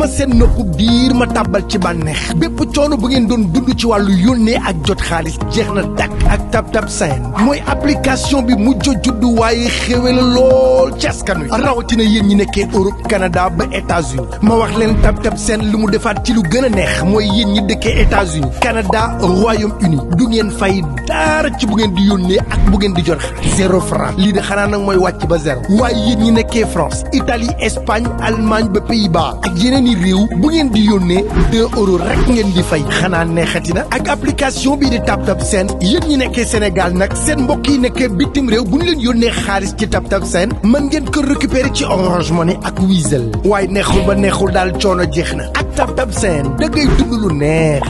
ma seen nopp biir ma tàbbal ci bànneex bépp coono bu ngeen doon dund ci wàllu yónnee ak jot xaalis jeex na dakk ak TapTap Send mooy application bi mujj juddu waaye xéwe la lool ci askan wi rawatina yéen ñi nekkee Europe Canada ba États-Unis ma wax leen TapTap Send lu mu defaat ci lu gën a neex mooy yéen ñi dëkkee États-Unis Canada Royaume-Uni du ngeen fay dara ci bu ngeen di yónnee ak bu ngeen di jot xaalis 0 franc lii de xanaa nag mooy wàcc ba zéro waaye yéen ñi nekkee France Italie Espagne Allemagne ba Pays-Bas ak yeneen i réew bu ngeen di yónnee 2 euros rek ngeen di fay xanaa neexati na ak application bii di TapTap Send yéen ñi nekkee Sénégal nag seen mbokk yi nekkee bitim réew bu ñu leen yónnee xaalis ci TapTap Send mën ngeen ko récupérer ci Orange Money ak Wizall waaye neexul ba neexul daal coono jeex na ak TapTap Send da ngay dund lu neex.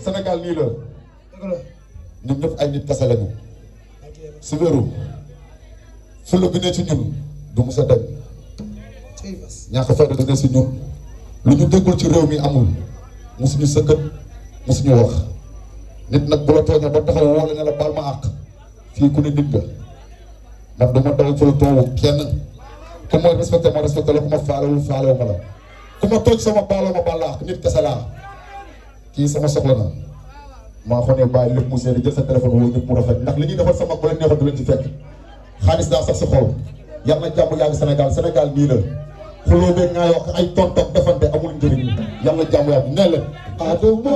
Sénégal nii la ñun ñëpp ay nit kese lañu su wéru fulla bi ne ci ñun du mos a dañ ñàkk fayda du ne si ñun lu ñu déggul ci réew mi amul musuñu sëkkat musuñu wax nit nag bu la tooñee ba taxaw woo la ne la baal ma àq fii ku ne nit nga ndax dama daw fële toowu kenn ku ma respecté la ku ma faalewu ma la ku ma tooñ sama baaloo ma baal la àq nit kese laa kii sama soxla na maa xam ne bàyyi lépp mu seede jël sa téléphone woo ñëpp mu rafet ndax li ñuy defal sama bu leen neexoon du leen ci fekk xaalis daa sax sa xol yàlla na jàmm yàgg Sénégal nii la xuloo beeg ngaa yokk ay tontok defante amul njëriñ yàlla na jàmm yàgg ne leen Adamo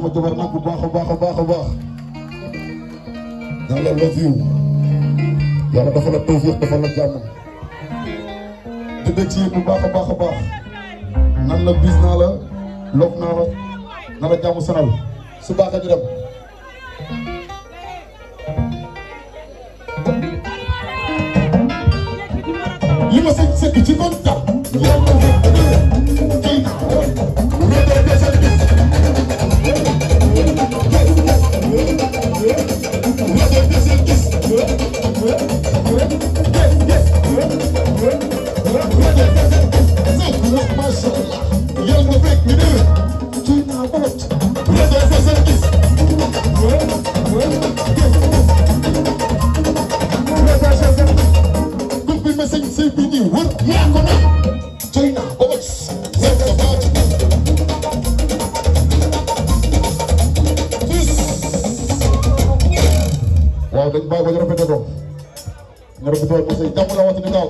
sama jabar nag bu baax a baax a baax a baax yàlla love you yàlla dafa la tawfiq dafa la jàmm di dëkk ci yéen bu baax a baax a baax nan la bis naa la loof naa la na la jàmm sonal su baaxee ñu dem li ma sëñ sëñ ci kontaan yàlla kay naa waaw dañ bàyyi ba ñu rafetee ko ñu rafetee woon parce que jàmm la waxtu ni gaaw